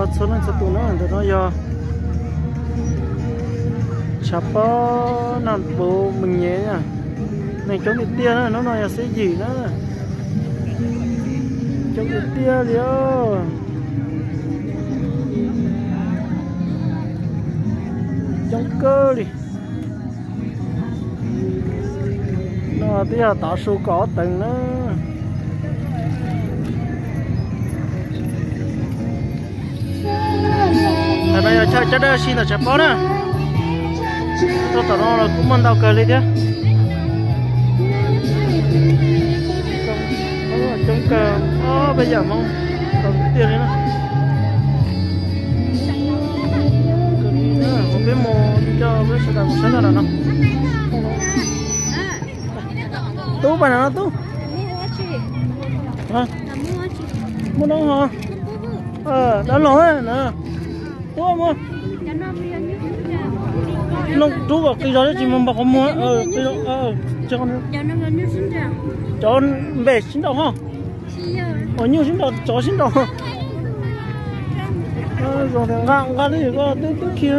Txhua leej txhua tus na, ntawm no yog tshav pob nag puv me nyuam, neeg coob tiag tiag na, hnub no yog xiab yim na, coob tiag tiag li os, coob kawg li. No twb yog tav su kaum ob teev na. Ntawm no yog chaw coj dab si ntawm tshav pob na. Tuaj tom no los kuj muaj ntau kawg li thiab. Coob kawg, ob peb yam Hmoob tau tiag li na. Peb mus coj peb sawv daws mus saib dab no. Tub, pab no tub. Muaj noob ho. Dab laug na. Tub, muaj noob rub kom qis zog thiab tsis muaj npog qhov muag. Cov npe sib nraus ho. Uas nyuj sib nraus, tsov sib nraus. Zoo tias nqa nqa li koj twb twb khi.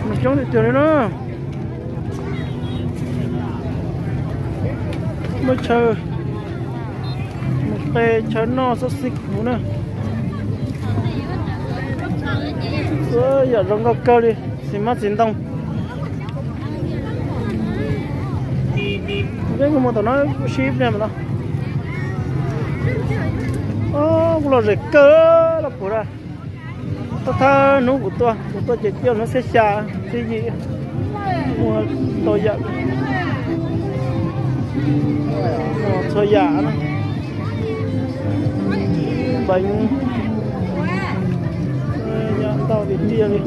Mus coob tiag tiag li na. Muaj chaw mus qe chaw noj xab xib kuv na. Yam zoo nkauj kawg li, txiv hmab txiv ntoo. Peb mus tom no sib ib pliag mas no. Kuv los zem kawg los puas da. Thawj thawj hnub kuv tuaj, kuv tuaj ces twb yog hnub xiab xya, xiab yim, muaj ntau yam, muaj txhua yam na. Npeev, yam ntau tiag tiag li.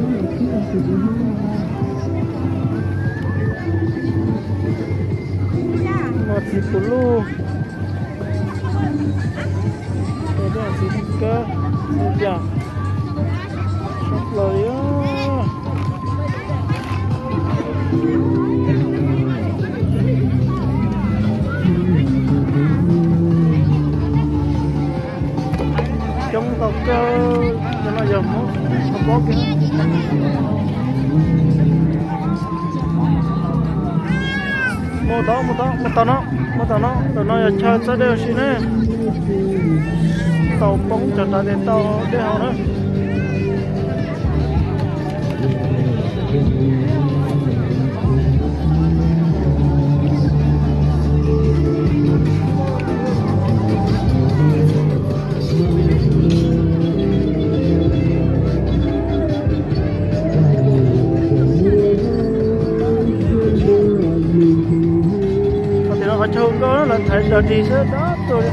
Muaj txiv puv luj, txiv kab, txiv yam, sab plaws li. Coob tau kawg, cov no yog Hmoob tau pob kiag. Mus tod, mus tod, mus tod no, mus tod no, ntawm no yog chaw txawb dej ua si ne. Tau poob cov nrad tes tau dej haus na. Qhov tim no qhov chaw hu nkauj lawv thaiv dog dig xwb dab tuag li.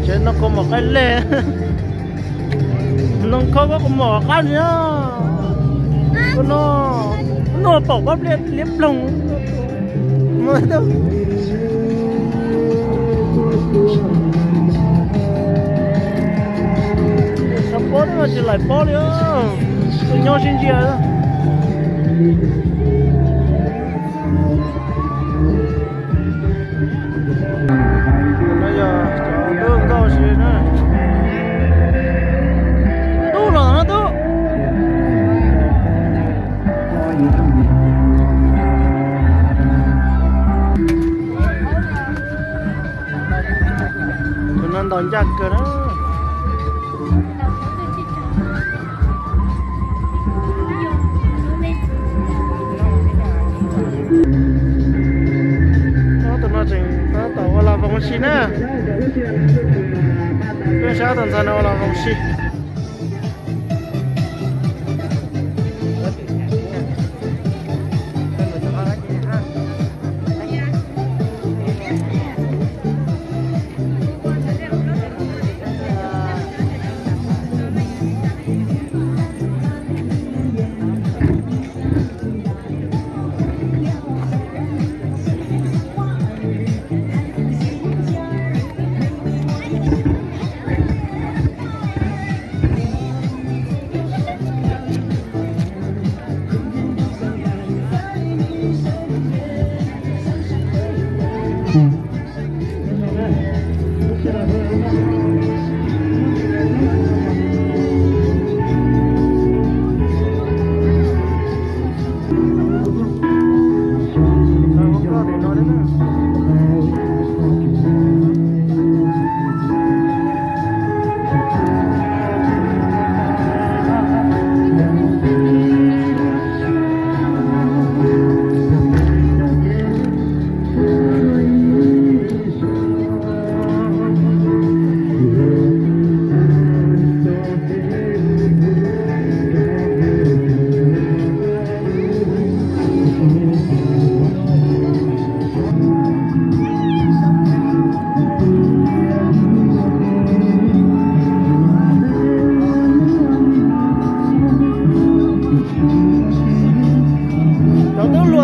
Tsev no kua muam qaib lej. Noo kho kua muam qab li. Kua no, no paum pab pliaj liab ploog. Sab pob no tsis laim pob li. Tus nyob sib ntsia. No yog cov tub nkauj si na. Tub los no tub. Tus no ntaus ncaj kawg na. Tus no tseem tab tom ua las voos si na. Peb saib tus ntxhais no ua las voos si.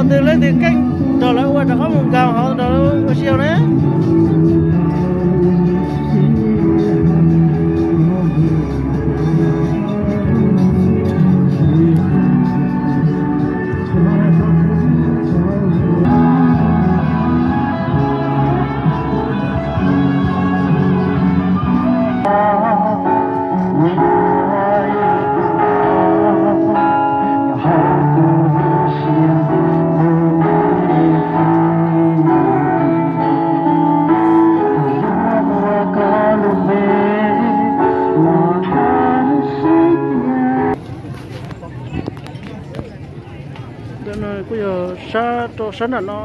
Twg leej twg keej nrog lawv ua rov qab mus nkaus hauv nrog lawv ua si na. Ntawm no kuj yog sab rau sab nram no,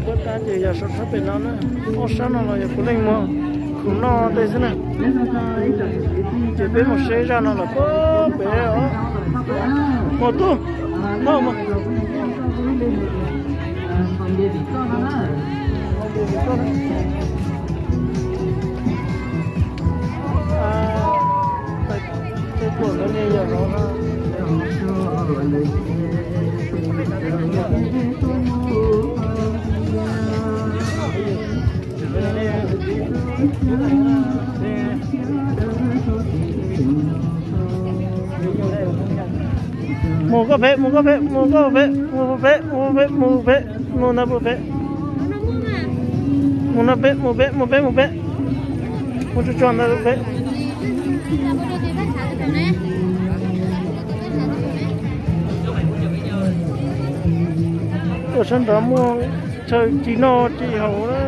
puab tab ces yog sab pem no na. Ob sab no los yog puav leej muag khoom noj tej xwb na. Ces peb mus saib zaj no los puag pem os. Mus tub, thauj mus. Mus koj pem, mus koj pem, mus koj pem, mus pem, mus pem, mus pem, mus ntawd pem. Mus no pem, mus pem, mus pem, mus pem. Mus tsuag tsuag ntawd pem. Tuaj sab nrad muaj chaw ci noj ci haus na.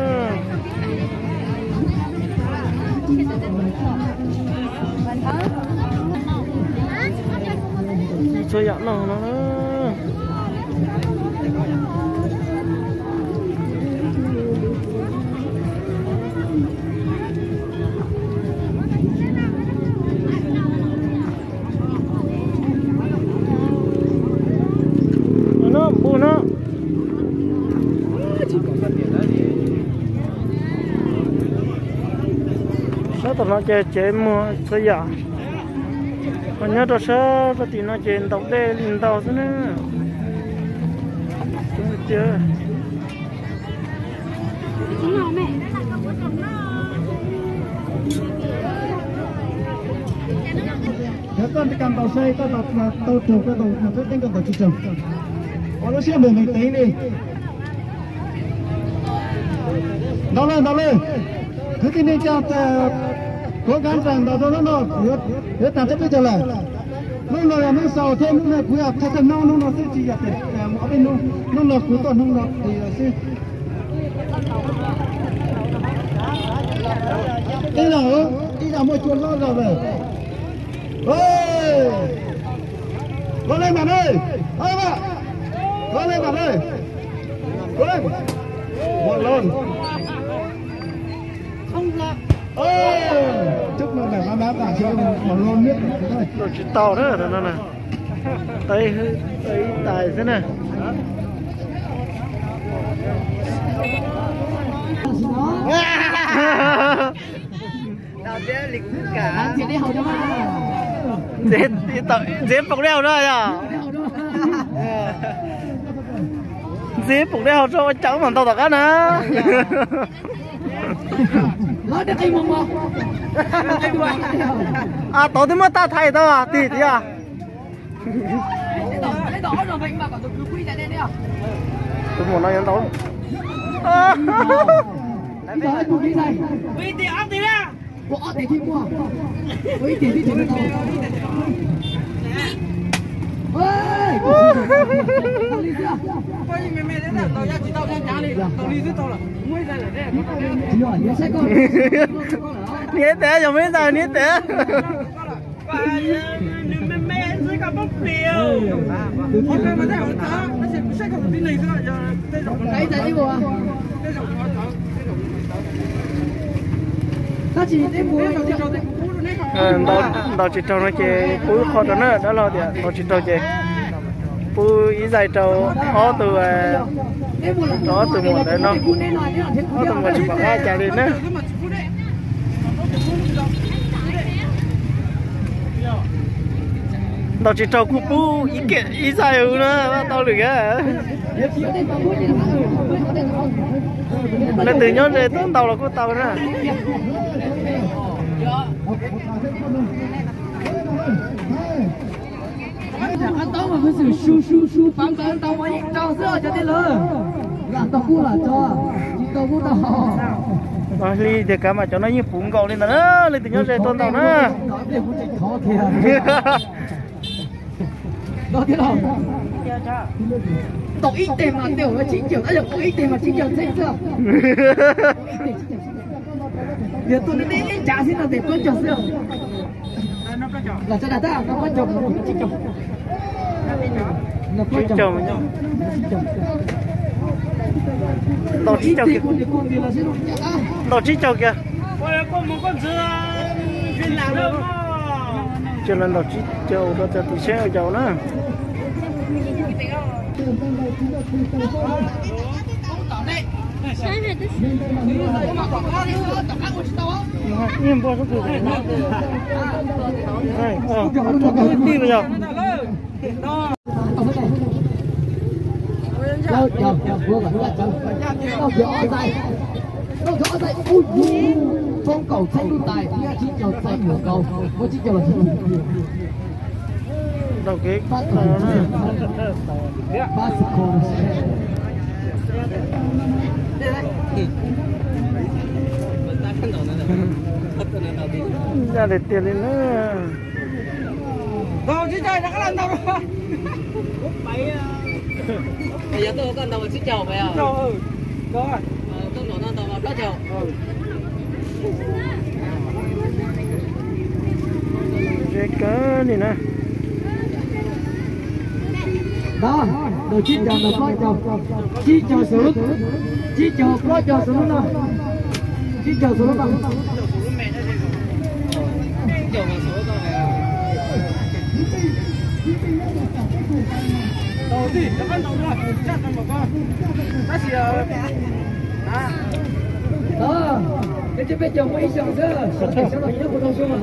Ci txhua yam noj no na. No npus no. Sab tom no ces tsev muag txhua yam, ho nyob rau sab rau tim no ces ntaus dej li ntau xwb na. Tiag. Yog koj kam ntaus sai, koj tau raug, koj tau peb teeb, koj ntaus tsis raug. Ua lub siab npum meem teev li. Ntaus lawm, ntaus lawm. Kwv tij neej tsa, kuv kav nraim ntaus rau hnub no, yuav tag rau peb caug lawm. Hnub no yog hnub xaus thiab hnub no kuv yog thawj thawj hnub, hnub no xwb tsis yog tias ob peb hnub, hnub no kuv tuaj hnub no xwb. Ib zaug, ib zaug muaj cua hlob zaug lawm. Los leej mam ne, los leej mam ne, los leej mam ne. Tsis tau na, no na, tau ib tais xwb na. Ntxiv poom dej haus rau yog, ntxiv poom dej haus rau ua cas mam ntaus tom qab na. Tod twb muab taj thaiv tau tig tiag. Tus muam no yuav ntaus. Niam tes yog me ntawd niam tes. Ntaus tsis raug no ces pub qho rau na, dab laug tias ntaus tsis raug ces pub ib zais rau ob tug, rau ob tug muam ntawd no. Ob tug muam tsis pom qab cas li na. Ntaus tsis raug kuj pub ib kiag ib zaig na, tau lwm a. Leej twg nyob ze tuaj ntaus los kuj tau na. Mas hli tias kav mas cov no yeej puv nkaus li ntawd na, leej twg nyob ze tuaj ntaus na. Ntaus ib teg mas tej zaum tsib caug, tab yog ntaus ib teg mas tsib caug txheeb xwb. Yog tuaj neb ncav xwb no tes plaub caug xwb. Los tso dag tab plaub caug, tsib caug. Tsib caug. Ntaus tsib caug kiag. Ntaus tsib caug kiag. Ces lawv ntaus tsib caug rau cov tim seb ua cas na. Foob kaum txheeb lub tais, tsib caug txheeb mus kaus, muab tsib caug los tsib caug. Ntaus kev, ya tiag tiag li na. Yog tuaj koj ntaus tsib caug pas yog? Tuaj ntaus no ntaus plaub caug. Ze kawg li na. Ntaus tsib caug ntaus plaub caug, tsib caug xwb, tsib caug plaub caug xwb lub no, tsib caug xwb lub no.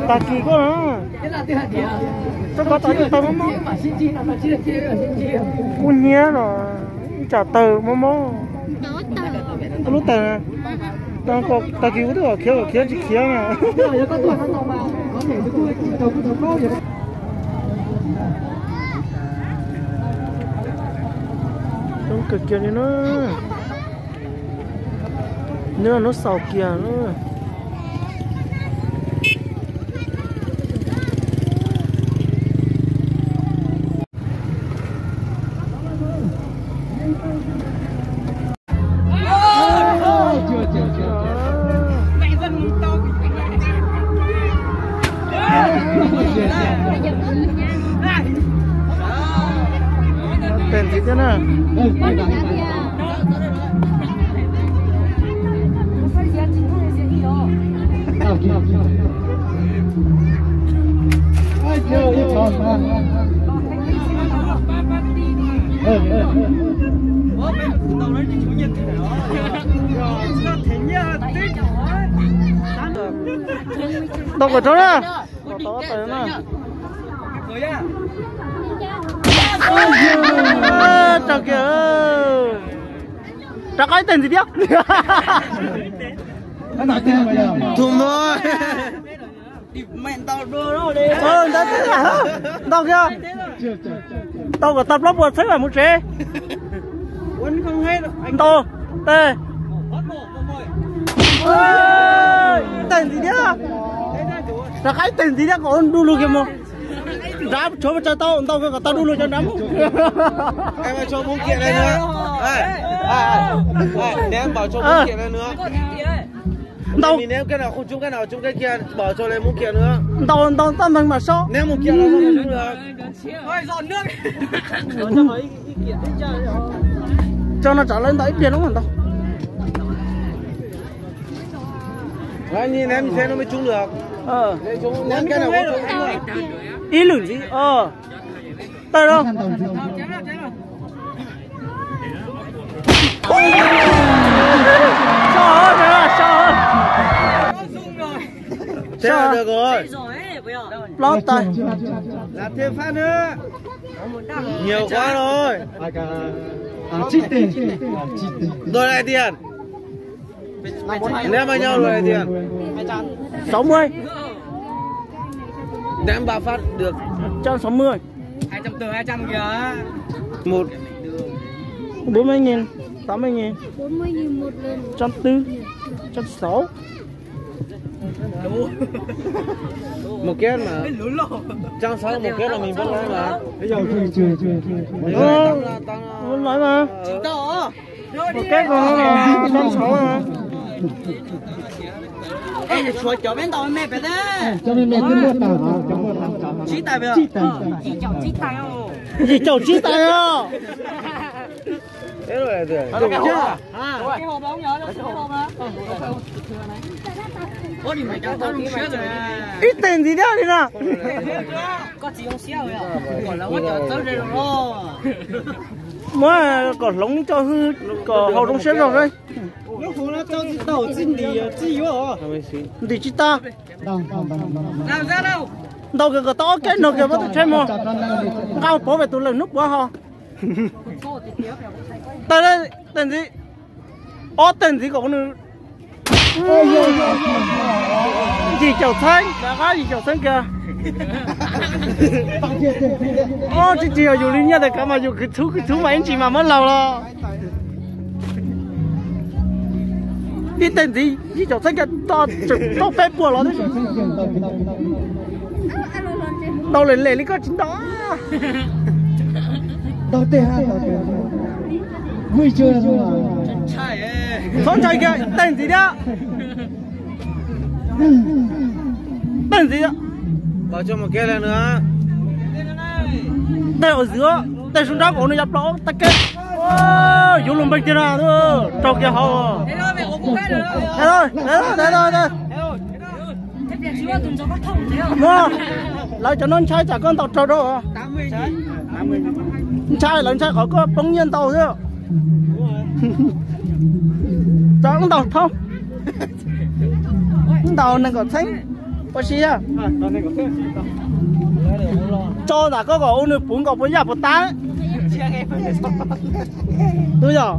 Tag kis koj na, txog koj tau ib tawg mob mob, kub hnyiab los ib tsam tawg mob mob. Lub tawg, tag kis kuv twb kom khiav kom khiav tsis khiav na. Coob kawg kiag li na. Hnub no hnub xaus kiag na. Teg ntxiv thiab na. Tau kom rau na. Tau tau tau na. Tau kiag. Rov qab ib teg ntxiv thiab. Tus no. Ntau kiag. Ntau kom tag plaub puas txheeb mam mus tsev. Ntau. Teg. Teg ntxiv thiab. Rov qab ib teg ntxiv thiab kom du lug kiag mus. Nrad tshuav tsa tau ntau kiag kom tau du lug cov nrad mus. Ntau. Ntau txaj meeg mam so. Tso no tsam lawv ntau ib pliag lub ntau. Ib lwm ntxiv os. Tawg los. So, so. Plaub tais. Làm thêm phát nữa. Nhiều quá rồi. Rồi lại tiền. Ném vào nhau rồi lại tiền. Sáu mươi. Ném ba phát được. Trăm sáu mươi. Hai trăm từ hai trăm kìa. Một. Bốn mươi nghìn, tám mươi nghìn. Bốn mươi nghìn một lần. Trăm tư, trăm sáu. Một két mà. Trăm sáu một két là mình vẫn lãi mà. Ơ, vẫn lãi mà. Một két còn hơn là trăm sáu mà. Ê, suav cov peb ntaus me pem teb. Cov me me twb muaj tag, cov muaj tag. Tsib tais pem. Tsib tais. Yim caum tsib tais os. Yim caum tsib tais os. Ib tais ntxiv thiab li no. Muab kom hloov tso hwj kom haus zoo siab zog xwb. Ntim tsis tag. Ntaus kiag kom tau ob keb no kiag muab tus tshaib muag. Nqa pov pem tus leej hnub puav ho. Tais ntxiv, ob tais ntxiv kom nws yim caum txheeb, rov qab yim caum txheeb kiag. Ob tsis tsis yog yus li nyiaj tais kav mas yus khwv txhub khwv txhub mas ib ntsis mas muab laug los. Ib tais ntxiv yim caum txheeb kiag, tseem tau peb puas los. Ntaus lem lem li koj tsis ntaus. Txhob ntshai kiag, tais ntxiv thiab. Tais ntxiv. Tais ua zwm, tais sub nrab kom nws ya plaub tag keb. Yuav luag npeeg tiag na, raug kiag hauv. Lawv cov no ntshai tsam koj ntaus raug rau. Ntshai lawv ntshai qhov koj poob nyiaj ntau xwb. Tso wb ntaus thoob. Wb ntaus nees nkaum txheeb. Ua si. Tso ntawm koj kom ua nws puv nkaus puas yaj puas tab. Tub yog.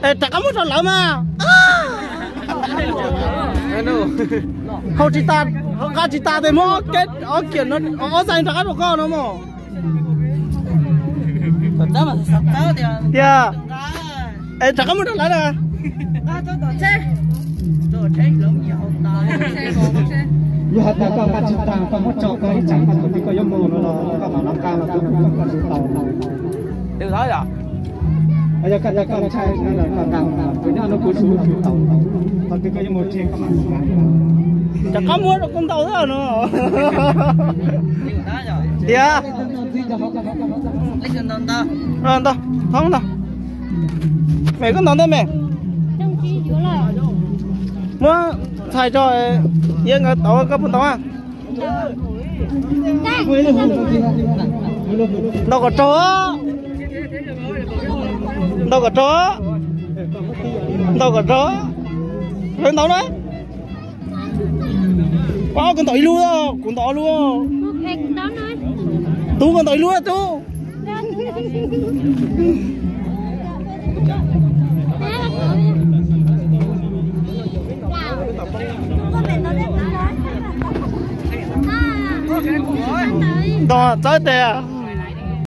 Es rov qab muab rau lawv mas. Haus tsis tas, nqa tsis tas tes muab ob kiam no, ob xais rov qab rau koj no mog. Tiag. Es rov qab muab rau lawv na. Yog hais tias koj nqa tsis tas, koj muab tso koj ib tsam koj tus twg koj yuav mus no los koj mam nqa los kuv kuv koj tsis tau. Yog koj tias koj ntshai koj nqa, kuv nyob no kuv tsis tau. Tus twg koj yuav mus tseg koj mam nqa. Rov qab muab rau koj ntaus xwb no. Tiag. Ntau, thoob ntau. Mem koj ntaus ntej mem. Muab txhais tso, yeej nkawd tau koj puas ntaus. Ntaus kom raug. Ntaus kom raug. Ntaus kom raug. Lawv ntaus na. Kuv ntaus ib lub, kuv ntaus ob lub. Tub koj ntaus ib lub tub. Ntaus txawb tes.